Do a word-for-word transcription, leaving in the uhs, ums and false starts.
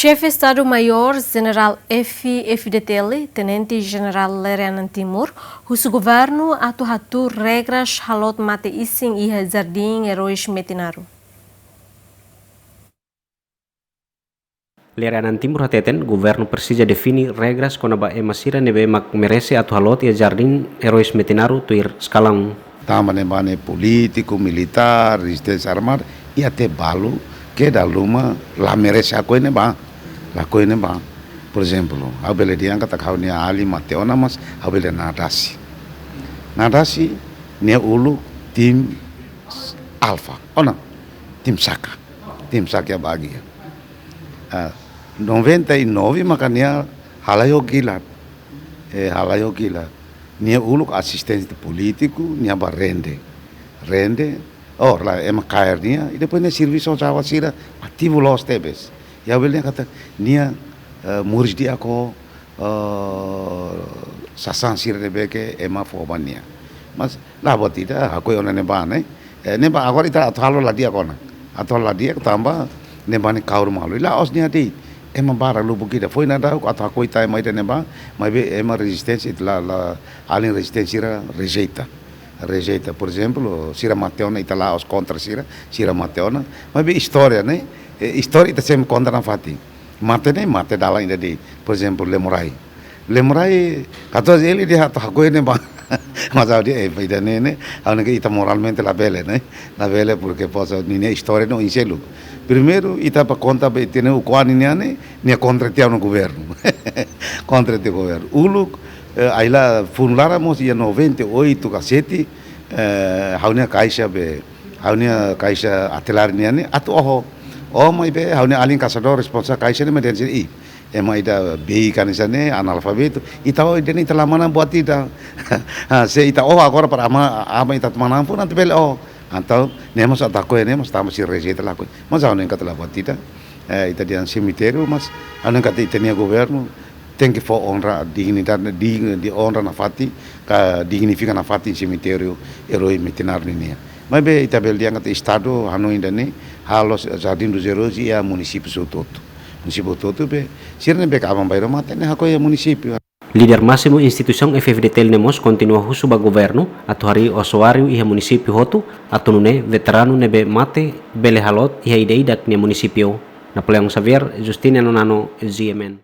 Xefe Estadu Maiór Jenerál F-FDTL, Tenente Jenerál Lere Anan Timur, husu governu atu hatuur regras haloot mate-isin iha Jardín Heróis Metinaro. Lere Anan Timur hateten, governu presiza define regras kona-ba ema sira ne'ebé mak merese atu haloot iha Jardín Heróis Metinaro tuir eskalaun. Tanba ne'ebá ne'e polítiku, militár, rezisténsia armada, i até balu ke dala ruma la merese hakoi ne'ebá, la hakoi ne'ebá. Porezemplu, ha'u bele dehan katak ha'u-nia alin mate ona, mas ha'u bele nadasi. Nadasi, nia uluk tim Alfa, ona, tim Saka, tim Saka Bagia. Ah, noventa e nove maka nia halai ho kilat. Eh, halai ho kilat. Nia uluk asistente polítiku, nia bá rende. Rende, oh, la ema kaer nia, i depois nia servisu ho java sira, ativu loos tebes. I ha'u bele dehan katak nia, eh, moris di'ak ho, eh, sasán sira ne'ebé ke ema fó ba nia. Mas la buat ida, hakoi ona ne'ebá ne'e. Eh, ne'ebá agora ita atu halo la di'ak ona. Atu halo la di'ak tanba ne'ebá ne'e kaur malu. I la'ós nia de'it. Ema barak lubuk ida. Foin daudauk atu hakoi tan ema ida ne'ebá, maibé ema rezisténsia ita la, la, alin rezisténsia sira rejeita. Rejeita. Porezemplu, sira mate ona ita la'ós kontra sira, sira mate ona. Maibé istória ne'e, eh, istória ita sempre kontra nafatin. Mate ne'e, mate dalan ida de'it. Porezemplu, Lemurai. Lemurai, katuas ele dehan atu hakoi ne'ebá. Mas ha'u dehan, eh, ida ne'e, ne'e, ha'u hanoin katak ita moralmente labele, ne'e? Labele, porke posa ninia istória no inselu. Primeiru, ita bá konta ba ita-nia ukun-an nian ne'e, nia kontra tiha ona governu. Kontra tiha governu. Uluk, eh, ailá funu laran mós iha noventa e oito ka sete, eh, ha'u-nia kaixa be, ha'u-nia kaixa Atelar nian ne'e, atu oho. Oh, maibé, ha'u-nia alin kastadór responsa kaixa ne'e, maibé dehan, i, ema ida beikan hanesan ne'e, analfabetu. Ita oho, ida ne'e ita la manán buat ida. Ha, se ita oho agora para aban, aban ita manán fó, nanti bele oho. Entaun, ne'e mós atu hakoi, ne'e mós tanba sira rejeita la hakoi. Mas ha'u hanoin katak la buat ida. Eh, ita dehan semitériu, mas ha'u hanoin katak ita-nia governu tenke fó onra, dignidade, dignu, de onra nafatin, ka dignifika nafatin semitériu Herói Metinaro nian. Maibé ita bele dehan katak Estadu hanoin ida ne'e, halo Jardim dos Heróis iha munisípiu hotu-hotu. Munisípiu hotu-hotu be, sira ne'ebé ke aban-bainrua mate ne'e hakoi iha munisípiu. Líder másimu instituisaun F-FDTL ne'e mós kontinua husu ba governu atu harii osuáriu iha munisípiu hotu, atu nune'e veteranu ne'ebé mate bele haloot iha ida-idak nia munisípiu. Napoleão Xavier, Justine Nonano, G M N.